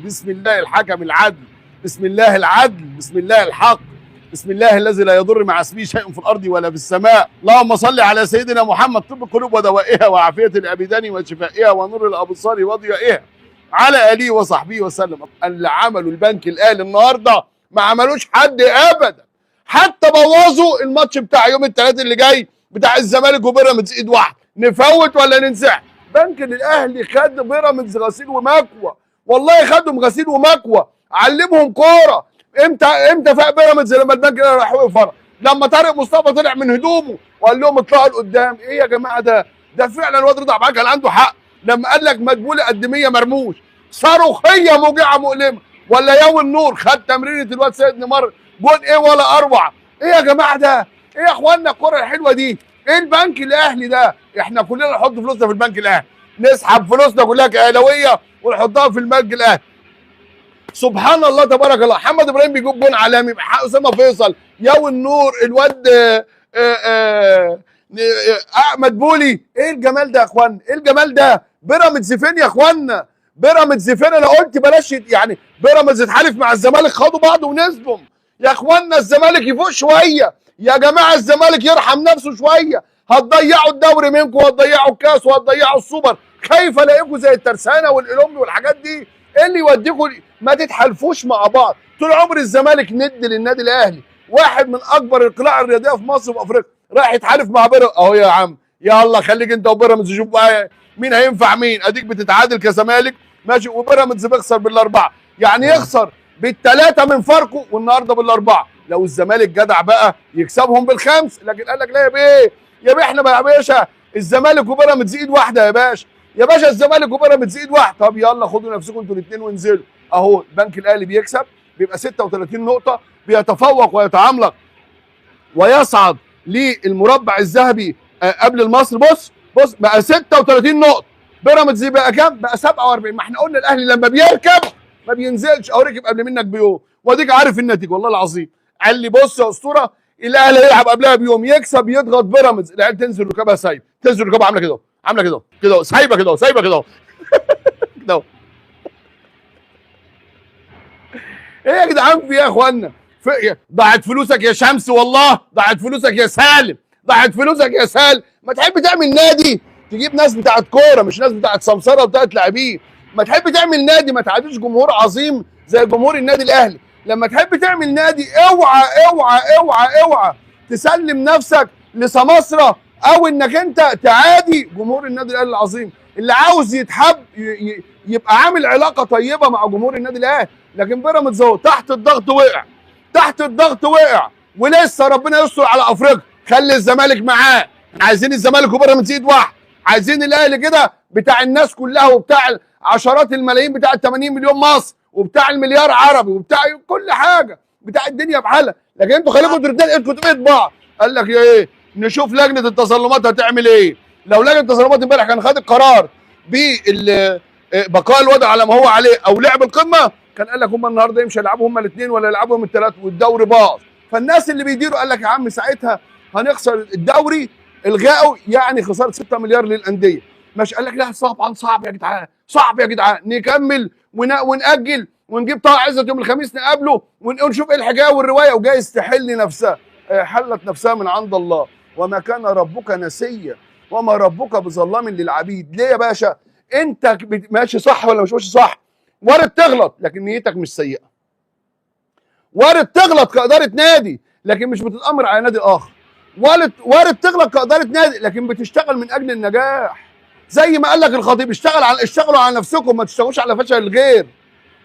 بسم الله الحكم العدل، بسم الله العدل، بسم الله الحق، بسم الله الذي لا يضر مع اسمه شيء في الارض ولا في السماء. اللهم صل على سيدنا محمد، طب القلوب ودوائها وعافيه الابدان وشفائها ونور الابصار وضيائها، على اله وصحبه وسلم. اللي عملوا البنك الاهلي النهارده ما عملوش حد ابدا، حتى بوظوا الماتش بتاع يوم الثلاث اللي جاي بتاع الزمالك وبيراميدز. ايد واحدة، نفوت ولا ننسحب؟ بنك الاهلي خد بيراميدز غسيل ومكوى، والله خدهم غسيل ومكوى، علمهم كورة. امتى فاق بيراميدز؟ لما البنك الاهلي راح وقف ورا، لما طارق مصطفى طلع من هدومه وقال لهم اطلعوا لقدام. ايه يا جماعة ده؟ ده فعلا الواد رضا عبد كان عنده حق لما قال لك مدبولي قد 100 مرموش، صاروخيه موجعة مؤلمة. ولا يوم النور خد تمريره الواد سيد نيمار، جون ايه ولا اروع. ايه يا جماعة ده؟ ايه يا اخوانا الكره الحلوة دي؟ ايه البنك الاهلي ده؟ احنا كلنا نحط فلوسنا في البنك الاهلي، نسحب فلوسنا كلها كاهلاويه ونحطها في البنك الاهلي. سبحان الله تبارك الله، محمد ابراهيم بيجيب جون عالمي، اسامة فيصل، ياو النور، الواد مدبولي. ايه الجمال ده يا اخوانا؟ ايه الجمال ده؟ بيراميدز فين يا اخوانا؟ بيراميدز فين؟ انا قلت بلاش يعني بيراميدز اتحالف مع الزمالك، خدوا بعض ونزلوا. يا اخوانا الزمالك يفوق شوية يا جماعة، الزمالك يرحم نفسه شوية. هتضيعوا الدوري منكم، وهتضيعوا الكاس، وهتضيعوا السوبر. خايف الاقيكم زي الترسانه والاولمبي والحاجات دي. ايه اللي يوديكم؟ ما تتحالفوش مع بعض. طول عمر الزمالك ند للنادي الاهلي، واحد من اكبر القلاع الرياضية في مصر وفي افريقيا، رايح يتحالف مع بيراميدز. اهو يا عم، يلا خليك انت وبيراميدز، شوف بقى مين هينفع مين. اديك بتتعادل كزمالك ماشي، وبيراميدز بيخسر بالاربعة، يعني يخسر بالثلاثة من فاركو والنهارده بالاربعة. لو الزمالك جدع بقى يكسبهم بالخمس، لكن قال لك لا يا بيه، يا بيه احنا بقى يا باشا الزمالك وبيراميدز ايد واحدة يا باشا، يا باشا الزمالك وبيراميدز ايد واحدة. طب يلا خدوا نفسكم انتوا الاثنين وانزلوا. اهو البنك الاهلي بيكسب، بيبقى 36 نقطة، بيتفوق ويتعملق ويصعد للمربع الذهبي قبل المصري. بص بص بقى 36 نقطة، بيراميدز بقى كام؟ بقى 47. ما احنا قلنا الاهلي لما بيركب ما بينزلش، او ركب قبل منك بيوم، واديك عارف النتيجة والله العظيم. قال لي بص يا اسطورة، الاهلي هيلعب قبلها بيوم، يكسب يضغط بيراميدز، العيال تنزل ركابها سايب، تنزل ركابها عامله كده، عامله كده كده، سايبه كده، سايبه كده كده. ايه يا جدعان في ايه يا اخوانا؟ ضاعت فلوسك يا شمس، والله ضاعت فلوسك يا سالم، ضاعت فلوسك يا سالم. ما تحب تعمل نادي تجيب ناس بتاعت كورة، مش ناس بتاعت سمسره وبتاعت لاعبين. ما تحب تعمل نادي ما تعاديش جمهور عظيم زي جمهور النادي الاهلي. لما تحب تعمل نادي اوعى اوعى اوعى اوعى تسلم نفسك لسماسره، او انك انت تعادي جمهور النادي الاهلي العظيم. اللي عاوز يتحب يبقى عامل علاقة طيبة مع جمهور النادي الاهلي. لكن بيراميدز اهو تحت الضغط وقع، تحت الضغط وقع، ولسه ربنا يستر على افريقيا. خلي الزمالك معاه، عايزين الزمالك وبيراميدز ايد واحد، عايزين الاهلي كده بتاع الناس كلها، وبتاع عشرات الملايين، بتاع 80 مليون مصر، وبتاع المليار عربي، وبتاع كل حاجة، بتاع الدنيا بحالها. لكن انتوا خليكم انتوا الاثنين ايدكم تبقى بعض. قال لك يا ايه، نشوف لجنة التظلمات هتعمل ايه. لو لجنة التظلمات امبارح كان خد القرار بقاء الوضع على ما هو عليه او لعب القمه، كان قال لك هم النهارده يمشي يلعبوا هم الاثنين ولا يلعبوا هم الثلاث، والدوري باظ. فالناس اللي بيديروا قال لك يا عم ساعتها هنخسر الدوري، الغائه يعني خسارة 6 مليار للاندية. ماشي، قال لك لا طبعا صعب يا جدعان، صعب يا جدعان، نكمل ونأجل ونجيب طه عزت يوم الخميس نقابله ونشوف ايه الحكاية والرواية، وجايز تحل نفسها. حلت نفسها من عند الله. وما كان ربك نسيا وما ربك بظلام للعبيد. ليه يا باشا؟ انت ماشي صح ولا مش ماشي صح؟ وارد تغلط لكن نيتك مش سيئه، وارد تغلط كادارة نادي لكن مش بتتامر على نادي اخر، وارد تغلط كادارة نادي لكن بتشتغل من اجل النجاح. زي ما قال لك الخطيب، اشتغلوا على نفسكم، ما تشتغلوش على فشل الغير.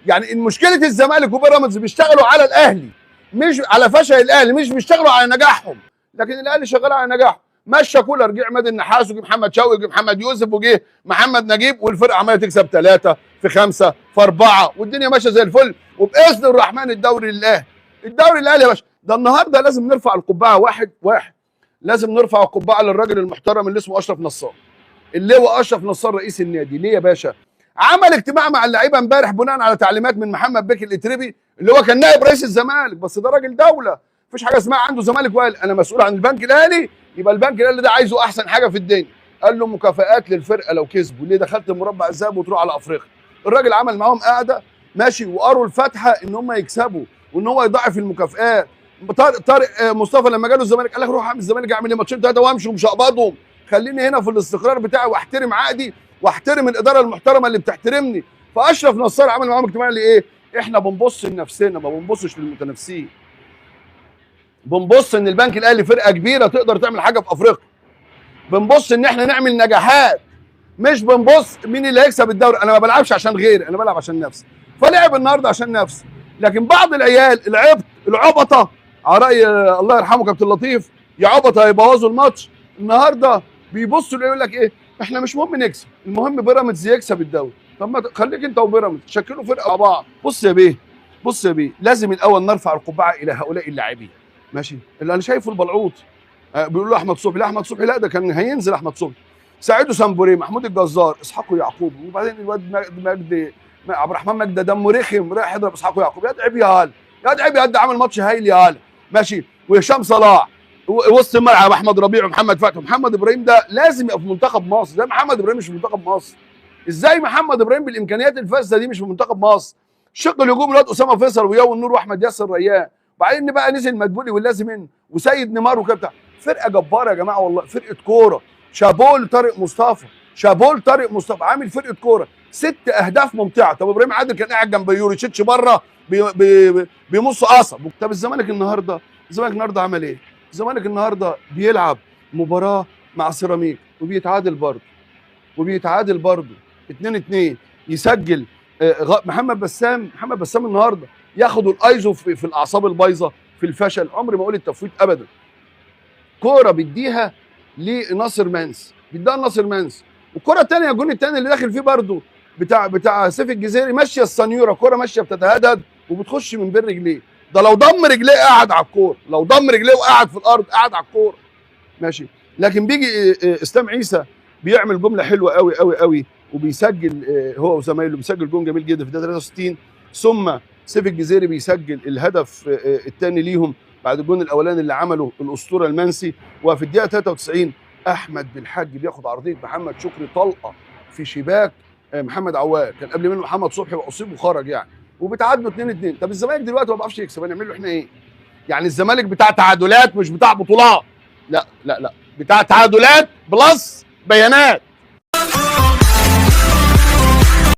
يعني مشكلة الزمالك وبيراميدز بيشتغلوا على الاهلي، مش على فشل الاهلي، مش بيشتغلوا على نجاحهم، لكن الاهلي شغال على نجاحه. مشى كولر، جه عماد النحاس، وجه محمد شوقي، وجه محمد يوسف، وجه محمد نجيب، والفرقة عماله تكسب 3 في 5 في 4، والدنيا ماشية زي الفل. وباذن الرحمن الدوري للاهلي، الدوري للاهلي يا باشا. ده النهارده لازم نرفع القبعة واحد واحد، لازم نرفع القبعة للراجل المحترم اللي اسمه اشرف نصار، اللي هو اشرف نصار رئيس النادي. ليه يا باشا؟ عمل اجتماع مع اللعيبة امبارح بناء على تعليمات من محمد بكر الاتربي اللي هو كان نائب رئيس الزمالك، بس ده راجل دولة، مفيش حاجة اسمها عنده زمالك وقال انا مسؤول عن البنك الاهلي، يبقى البنك الاهلي ده عايزه احسن حاجة في الدنيا. قال له مكافآت للفرقة لو كسبوا، ليه دخلت المربع الذهبي وتروح على افريقيا؟ الراجل عمل معاهم قعدة، ماشي، وقروا الفاتحة ان هم يكسبوا وان هو يضاعف المكافآت. طارق مصطفى لما جاله الزمالك قال لك روح اعمل الزمالك، اعمل ايه ماتشين 3 وامشي ومش هقبضهم، خليني هنا في الاستقرار بتاعي واحترم عقدي واحترم الادارة المحترمة اللي بتحترمني. فاشرف نصار عمل معاهم اجتماع لايه؟ احنا بنبص لنفسنا ما بنبصش للمتنافسين، بنبص ان البنك الاهلي فرقه كبيرة تقدر تعمل حاجة في افريقيا، بنبص ان احنا نعمل نجاحات، مش بنبص مين اللي هيكسب الدوري. انا ما بلعبش عشان غيري، انا بلعب عشان نفسي. فلعب النهارده عشان نفسه. لكن بعض العيال العبط العبطه، على راي الله يرحمه كابتن لطيف، يا عبطه هيبوظوا الماتش النهارده. بيبصوا يقول لك ايه، احنا مش مهم نكسب، المهم بيراميدز يكسب الدوري. طب ما خليك انت وبيراميدز شكلوا فرقه مع بعض. بص يا بيه، بص يا بيه، لازم الاول نرفع القبعة الى هؤلاء اللاعبين، ماشي. اللي انا شايفه البلعوط بيقول له احمد صبحي، لا احمد صبحي لا، ده كان هينزل احمد صبحي. ساعده سامبوري، محمود الجزار، اسحاق يعقوب، وبعدين الواد مجدي عبد الرحمن مجدي دمه رخم رايح يضرب اسحاق يعقوب. يا دعيب يا هلا، يا دعيب يا ده عامل ماتش هايل يا هلا، ماشي. وهشام صلاح وسط الملعب، احمد ربيع ومحمد فتحي ومحمد ابراهيم، ده لازم يبقى في منتخب مصر. ده محمد ابراهيم مش في منتخب مصر، ازاي محمد ابراهيم بالامكانيات الفاسدة دي مش في منتخب مصر؟ شق الهجوم الواد اسامة فيصل وياو النور واحمد ياسر ريان، وبعدين بقى نزل مدبولي واللازم منه وسيد نيمار وكده بتاع. فرقه جبارة يا جماعة والله، فرقه كورة. شابول طارق مصطفى، شابول طارق مصطفى عامل فرقه كورة، 6 اهداف ممتعة. طب ابراهيم عادل كان قاعد جنب يوريتشيتش بره بيمص قصب. طب الزمالك النهارده، الزمالك النهارده عمل ايه؟ الزمالك النهارده بيلعب مباراة مع سيراميك وبيتعادل برضه، وبيتعادل برضه 2-2. يسجل محمد بسام، محمد بسام النهارده ياخدوا الايزو في الاعصاب البايظه في الفشل. عمري ما اقول التفويت ابدا. كورة بيديها لناصر منس، بيديها لناصر منس، والكره الثانية الجون الثاني اللي داخل فيه برضه بتاع سيف الجزيري، ماشية السنيورة، كورة ماشية بتتهدد وبتخش من بين رجليه. ده لو ضم رجليه قعد على الكورة، لو ضم رجليه وقعد في الارض قعد على الكورة، ماشي. لكن بيجي اسلام عيسى بيعمل جملة حلوة قوي قوي قوي، وبيسجل هو وزمايله، بيسجل جون جميل جدا في الدقيقة 63. ثم سيف الجزيري بيسجل الهدف الثاني ليهم بعد الجون الاولاني اللي عمله الاسطورة المنسي. وفي الدقيقة 93 احمد بالحاج بياخد عرضية محمد شكري طلقه في شباك محمد عواد، كان قبل منه محمد صبحي واصيب وخرج يعني، وبتعادلوا 2-2. طب الزمالك دلوقتي ما بيعرفش يكسب، هنعمل له احنا ايه؟ يعني الزمالك بتاع تعادلات مش بتاع بطولات، لا لا لا، بتاع تعادلات plus بيانات.